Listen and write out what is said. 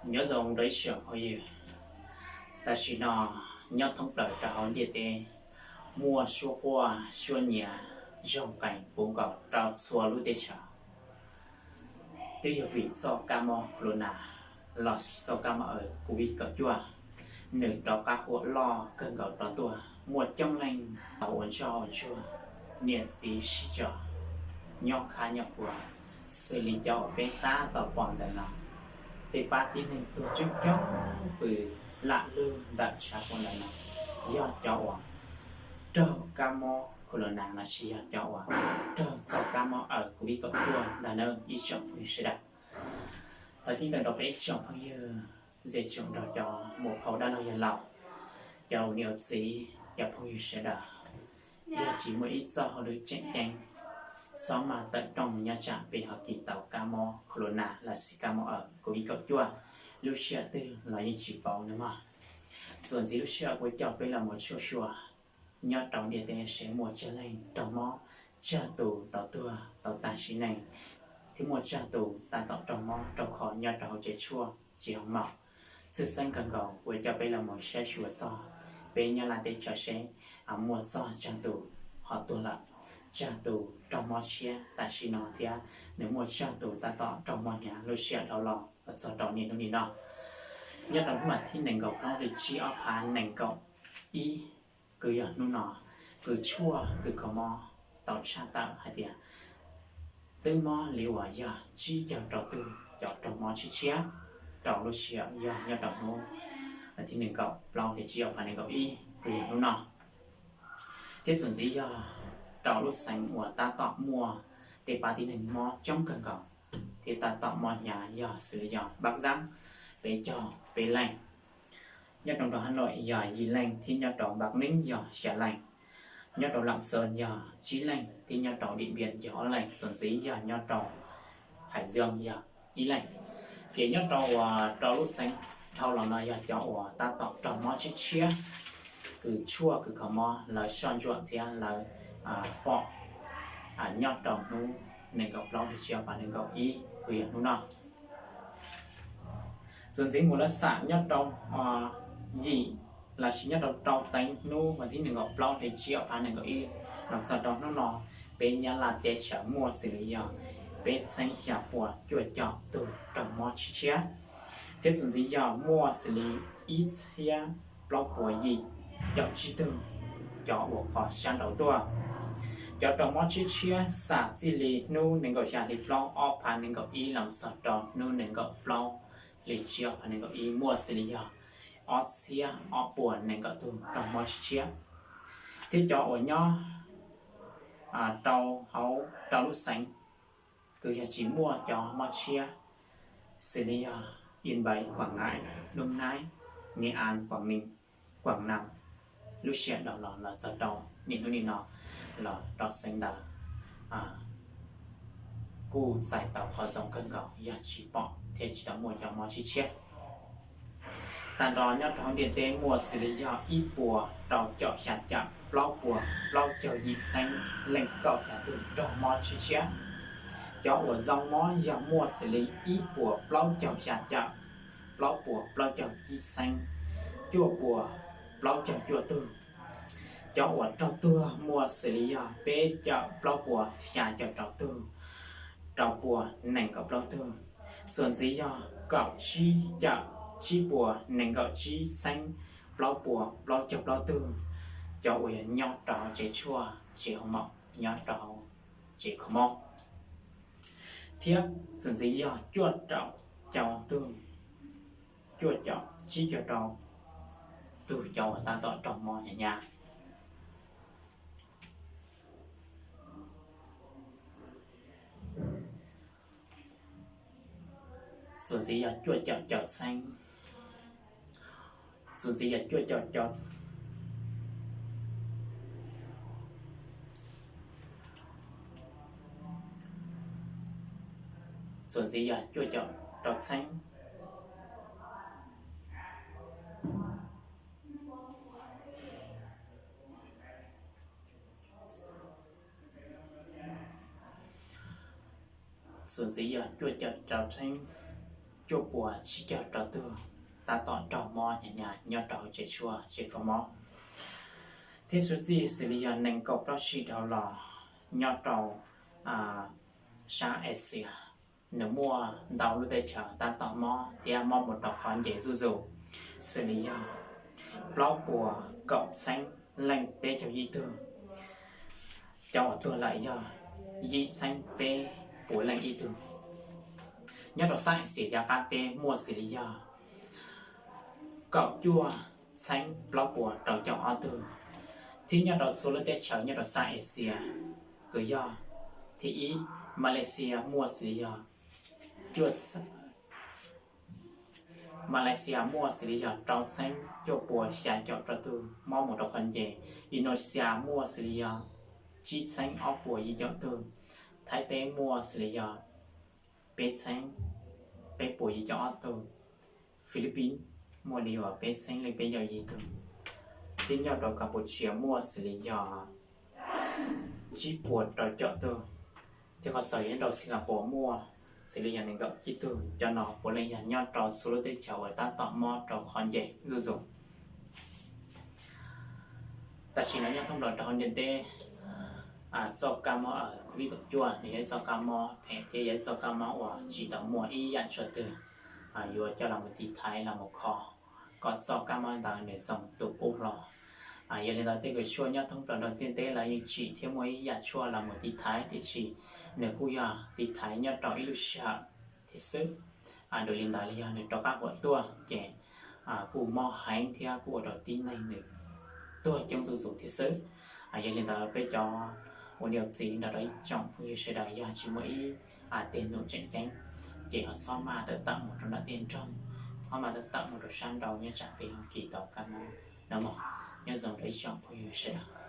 Nyob zoo rau ib tsoom phooj ywg, tam sim no nyob thoob plaws rau hauv ntiaj teb muaj suab quaj suab nyiav zoo qees puv nkaus rau txhua lub teb chaws. Twb yog vim txoj kab mob corona lossis txoj kab mob aws covid kaum cuaj, nws rov qab huam loj kawg nkaus rov tuaj, muaj coob leej tau ua ntsoj ua ntsuag, niam txiv sib tso, nyob khab nyob khuav, xws li cov uas peb tab tom pom ntawm no. Tej pab tib neeg tuag coob coob pw lam lug ntawm tshav puam ntawm no yog cov uas raug kab mob corona lossis yog cov uas raug txoj kab mob aws covid kaum cuaj ntag nawb ib tsoom phooj ywg sawv daws. Thov ceeb toom rau peb ib tsoom phooj ywg, zej tsoom nrog cov muam phauj dab laug yawg laus, cov ua niam ua txiv, cov phooj ywg sawv daws, yog tsis muaj ib txoj hauj lwm tseem ceeb, txhob maj tawm rooj nyob tsam peb ho kis tau kab mob corona lossis kab mob aws covid kaum cuaj, lub sij hawm twg los yeej tsis paub nawb mog. Txuas ntxiv lub sij hawm kuv coj peb los mus tshuaj xyuas nyob rau ntiaj teb seb muaj tsawg leej raug mob, tsawg tus tau tuag tau tag sim neej, thiab muaj tsawg tus tab tom raug mob raug kho nyob rau hauv tsev tshuaj tsis hoo maum. Tshwj xeeb kawg nkaus kuv coj peb los mus saib xyuas txog peb Nyab Laj teb chaws seb muaj txog tsawg tus ho tuag lawm, tsawg tus raug mob tshiab tam sim no thiab nws muaj tsawg tus tab tom raug mob hnyav lub sij hawm dhau los txog rau niaj hnub nim no. Nyob rau hnub tim nees nkaum plaub hli tsib ob phav nees nkaum ib, kws yog hnub no, kws tshuaj kws kho mob tau tshaj tawm hais tias twb mob li uas yog tsib caug rau tug cov raug mob tshiab tshiab rau lub sij hawm yog nyob rau hnub tim nees nkaum plaub hli tsib ob phav nees nkaum ib kws yog hnub no. Thiab txuas ntxiv yog rau lub xeev uas tab tom muaj tej pab tib neeg mob coob kawg nkaus thiab tab tom mob hnyav yog xws li yog Bắc Giang, peb caug peb leej, nyob rau Hà Nội yog yim leej thiab nyob rau Bắc Ninh yog xya leej, nyob rau Lạng Sơn yog tsib leej thiab nyob rau Điện Biên yog ob leej, txuas ntxiv yog nyob rau Hải Dương yog ib leej. Ces nyob rau uas rau lub xeev dhau los no yog cov uas tab tom raug mob tshiab tshiab, kws tshuaj kws kho mob lawv soj ntsuam thiab lawv pom nyob rau hnub nees nkaum plaub hli tsib ob phav nees nkaum ib kws yog hnub no. Txuas ntxiv mus lawv xam nyob rau yim lossis nyob rau rau teev hnub vas thib nees nkaum plaub hli tsib ob phav nees nkaum ib los txog rau hnub no, peb Nyab Laj teb chaws muaj xws li yog peb txheeb xya puas cuaj caum tug raug mob tshiab tshiab, thiab txuas ntxiv yog muaj xws li ib txhiab plaub puas yim caum tsib tug cov uas qos sab nraud tuaj. Cov raug mob tshiab tshiab xam txij li hnub nees nkaum xya hli plaub ob phav nees nkaum ib los txog rau hnub nees nkaum plaub hli tsib ob phav nees nkaum ib muaj xws li yog ob txhiab ob puas nees nkaum tug raug mob tshiab tshiab, thiab cov uas nyob rau hauv rau lub xeev kws yog tsis muaj cov mob tshiab xws li yog Yên Bái, Quảng Ngãi, Đồng Nai, Nghệ An, Quảng Ninh, Quảng Nam, lub sij hawm dhau los los txog rau niaj hnub nim no los rau xeev ntawd kuj txais tau qhov zoo kawg nkaus yog tsis pom thiab tsis tau muaj cov mob tshiab tshiab. Tag nrho nyob rau hauv ntiaj teb muaj xws li yog ib puas rau caum xya caum plaub puas plaub caug yim txheeb leej kaum xya tug raug mob tshiab tshiab. Cov uas zoo mob yog muaj xws li ib puas plaub caug xya caum plaub puas plaub caug ib txheeb cuaj puas plaub caug cuaj tug. Cov uas raug tuag muaj xws li yog peb caum plaub puas xya caum rau tug, rau puas nees nkaum plaub tug. Txuas ntxiv yog kaum tsib caum tsib puas nees nkaum tsib txheeb plaub puas plaub caug plaub tug, cov uas yog nyob rau tsev tshuaj tsev hoo maum nyob rau tsev kho mob, thiab txuas ntxiv yog cuaj caum rau tug, cuaj caum tsib caug rau tug cov uas tab tom raug mob hnyav hnyav. Txuas ntxiv yog cuaj caum caum txheeb, txuas ntxiv yog cuaj caum caum, txuas ntxiv yog cuaj caum rau txheeb, txuas ntxiv yog cuaj caum rau txheeb, cuaj puas tsib caug rau tug tab tom raug mob hnyav hnyav nyob rau hauv tsev tshuaj tsev kho mob, thiab suav txij xws li yog nees nkaum plaub sij dhau los nyob rau sab Asia, nws muaj ntau lub teb chaws tab tom mob thiab mob mus rau qhov nce zuj zus, xws li yog plaub puas kaum txheeb leej peb caug ib tug, cov uas tuag lawm yog yim txheeb peb puas leej ib tug. Nyob rau sab Asia yav qab teb muaj xws li yog kaum cuaj txheeb plaub puas rau caum ob tug, thiab nyob rau txhua lub teb chaws nyob rau sab Asia kws yog thib ib, Malaysia muaj xws li yog cuaj Malaysia muaj xws li yog rau txheeb cuaj puas xya caum rau tug mob mus rau qhov nce, Indonesia muaj xws li yog tsib txheeb ob puas yim caum tug, Thaib teb muaj xws li yog peb txheeb peb puas yim caum ob tug, Philippines muaj li uas peb txheeb leej peb caug yim tug, thiab nyob rau Campuchia muaj xws li yog tsib puas rau caum tug, thiab qhov xaus yog nyob rau Singapore muaj xws li yog nees nkaum ib tug. Cov no puav leej yog nyob rau txhua lub teb chaws uas tab tom mob rau qhov nce zuj zus. Tam sim no nyob thoob plaws rau hauv ntiaj teb, txoj kab mob COVID kaum cuaj nws yog ib txoj kab mob phem thiab yog ib txoj kab mob uas tsis tau muaj ib yam tshuaj twg yuav coj los mus tiv thaiv los mus kho kom txoj kab mob ntawd nws txhob tu qub hlo. Yog li ntawd tej kws tshuaj nyob thoob plaws rau ntiaj teb lawv yeej tsim thiab muaj ib yam tshuaj los mus tiv thaiv, tiam sis nws kuj yog tiv thaiv nyob rau ib lub sij hawm thiab xwb. Dua li ntawd los yog nws rov qab huam tuaj ces kuj mob heev thiab kuj ua rau tib neeg nws tuag coob zuj zus thiab xwb. Yog li ntawd peb cov ua niam txiv nrog rau ib tsoom phooj ywg sawv daws yog tsis muaj ib tej num tseem ceeb ces ho txhob maj tawm tawm mus rau nram tej nroog, txhob maj tawm tawm mus rau sab nraud nyob tsam peb ho kis tau kab mob no mog. Nyob zoo rau ib tsoom phooj ywg sawv daws.